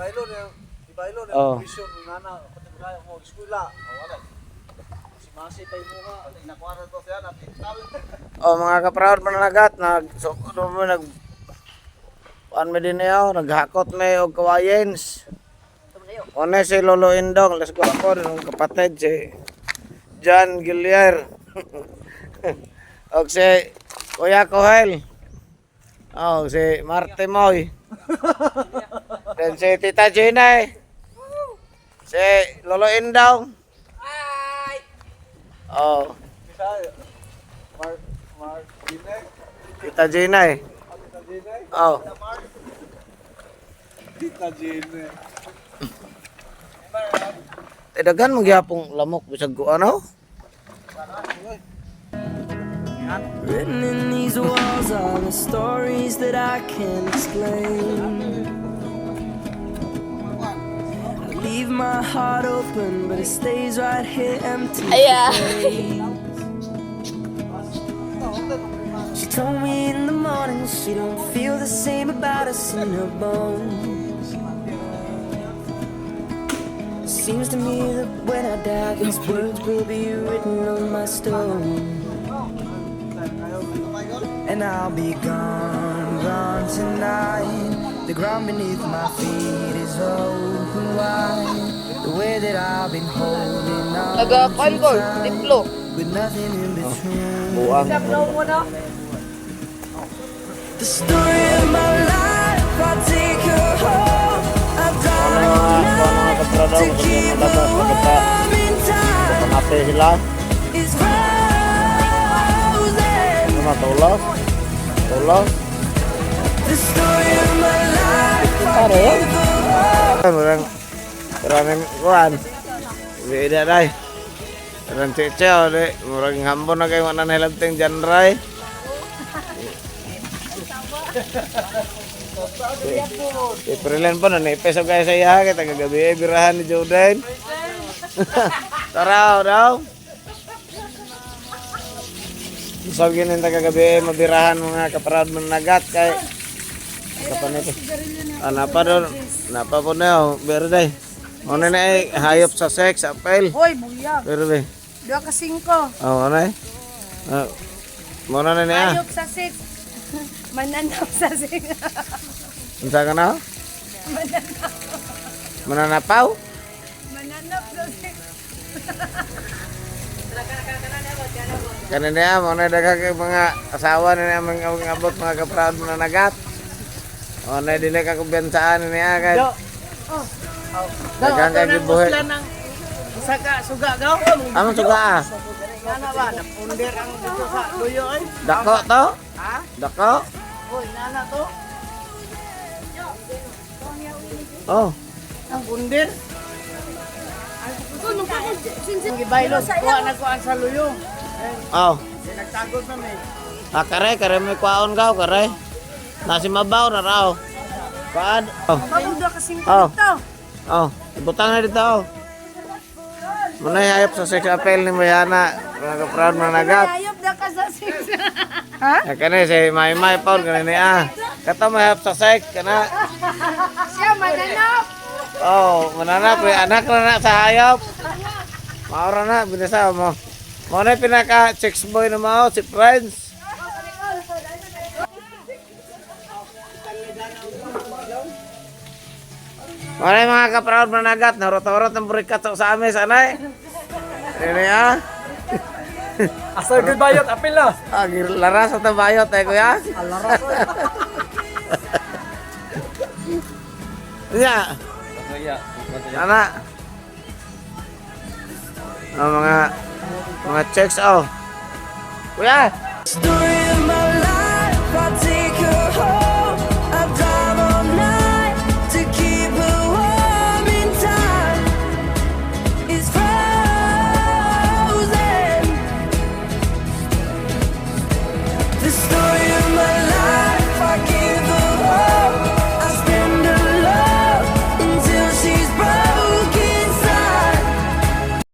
Bailo na si Bailo na Oh. vision nana pati mo mo eskwela. Oh, wala. Si Masi pa imo nga inakuha na to siya natin. Oh, mga kaproud mananagat, nag so, ano mo nag kuan mi din niyo, naghakot mi og kawayens. One si Lolo Indong, let's go ako ng kapatid si John Gillier. Og si Kuya Kohel. Oh, si Marte Moy. Then si Tita Gina eh. Si Lolo Indong. Hi! Oh, Bisa Mark Mark Ginay. Tita Gina eh. Tita Ginay. Oh. Tita Ginay. Eh, daghan mo gyapong lamok bisag ko ano? Written in these walls are the stories that I can't explain. I leave my heart open, but it stays right here empty for days. She told me in the morning she don't feel the same about us in her bones. Seems to me that when I die, these words will be written on my stone. And I'll be gone, gone tonight. The ground beneath my feet is open wide. The way that I've been holding on Nagakuan ko, too tight, diplo. with nothing in between. Buang. The story of my life, I take her home. I Ano drive mga all kuan mga night kaprado to kasi keep her malabas pagka warm in time. panape sila. It's frozen. Ano na tulos? Tulos. The story of my life, I Pare. give her hope. Murang maraming kuan. Bida day. Murang chichaw di murang hambon na kayo na nahilabting janray. Si Prilen po, nanipis ako kayo sa iya, kita kagabi eh, birahan ni Jordan. Tara, daw. Sabi ginin ta kagabi eh, mabirahan mga kaparad managat kay kapanito. Ah, napa doon, napa po na oh, berde. Ano na eh, hayop sa sex, apel. Hoy, buyag. Berde. 2 ka 5. Oh, ano eh? Ah, muna na niya. Hayop sa six. Mananap sa six. Unsa ka na? Mananapaw? Mananap sa six. Kanina niya, mga daghang kay mga asawa na niya mga mga abot mga kaproud mga nagat. O na dili ka kumbiyansaan niya kay. Daghang kay gibuhi. Usa ka suga gaw. Among suga ah. Ngana ba napunder ang dito sa luyo ay. Dako to? Ha? Dako? Hoy, nana to. Oh. Ang punder. Ang gibaylos kuha na kuha sa luyo. Oh. Nagtagos na mi. Ah, kare, kare may kwaon ka, kare. Nasi mabaw na raw. Paad. Oh. 2 ka 5 Oh. dito. Oh, ibutang na dito. Oh. Munay hayop sa sex appeal ni Mayana. Mga kaproud mga nagat. Hayop na ka sa six. Ha? Ya kani si Maymay Paul kani ni ah. Kato mahap sa sex kana. Siya mananap. Oh, mananap eh, anak na na sa hayop. Maura na binasa mo. Mo na pinaka chicks boy na mao si Friends. Muna mga kaproud managat, narot-orot ang burikat sa amin sanay. Ini ah. Asa good bayot apil na. Ah, laras sa tabayot eh kuya. Laras. Ya. Ana. Ang mga checks oh. Kuya. Story